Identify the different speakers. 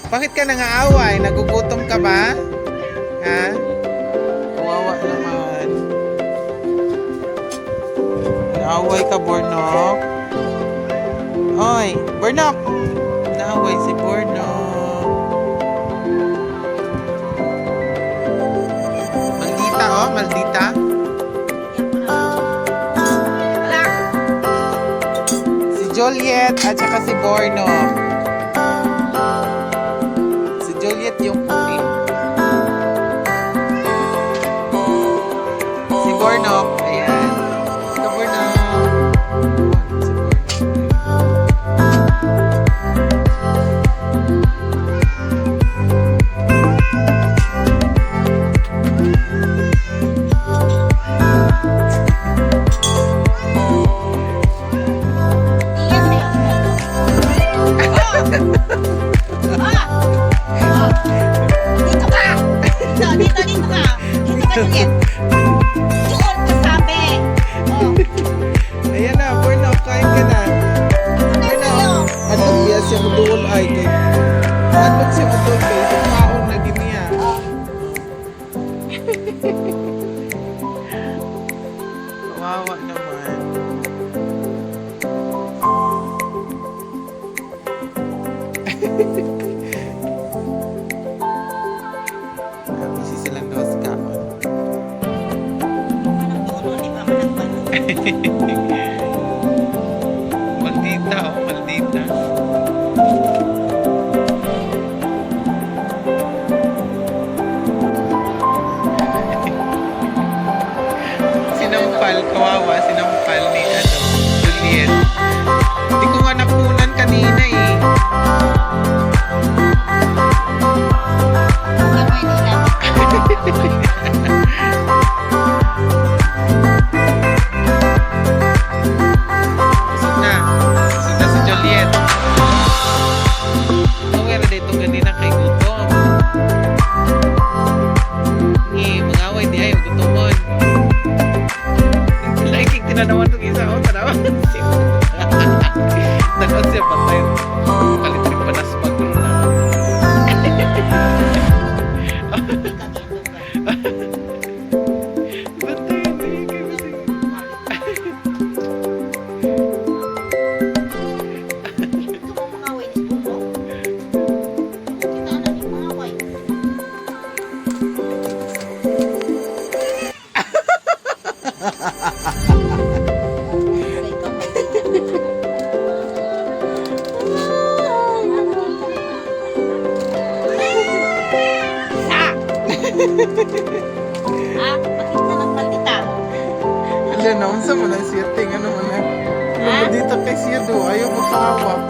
Speaker 1: Bakit ka nangaaway? Nagugutom ka ba? Ha? Kawawa naman. Naaway ka, Bornok. Oy, Bornok! Naaway si Bornok. Maldita, oh, maldita. Si Juliet at saka si Bornok. Si Juliet yung puti. Si Bornok, ayan. Si Bornok. Si Bornok.
Speaker 2: Dito ka! Dito, dito, dito ka! Dito ka, Juliet! Doon ka sabi! Oh,
Speaker 1: Ayan na, Bornok, kain ka na.
Speaker 2: ano sa'yo?
Speaker 1: Adlok biya siya muduol ay kay. Adlok siya muduol kay sa kaon na giniya. Kawawa naman. Busy silang dos kaon.
Speaker 2: Manang di ba? Manang
Speaker 1: Maldita, oh, maldita. Sinampal, kawawa, sinampal ni ano, Juliet. Hindi ko nga nakunan kanina eh.
Speaker 2: Sa Manila.
Speaker 1: Busog na. Busog na si Juliet. Kung meron dito ganina kay gutom. Eh, mga away di ay gutomon. Like, tinanawan itong isa. Oh, tanawan. Tanawan siya patay. Kalitrik pa na sa pagro na. Bantay, hindi. Kay bisig.
Speaker 2: Ito mo mga away ni Bubo. Kita na ni mga away. Sa! Ah, bakit ka nagmaldita?
Speaker 1: Ala, naunsa mo na siya, ting. Ano mo na? Ano dito kay siya do? Ayaw mo pahawak.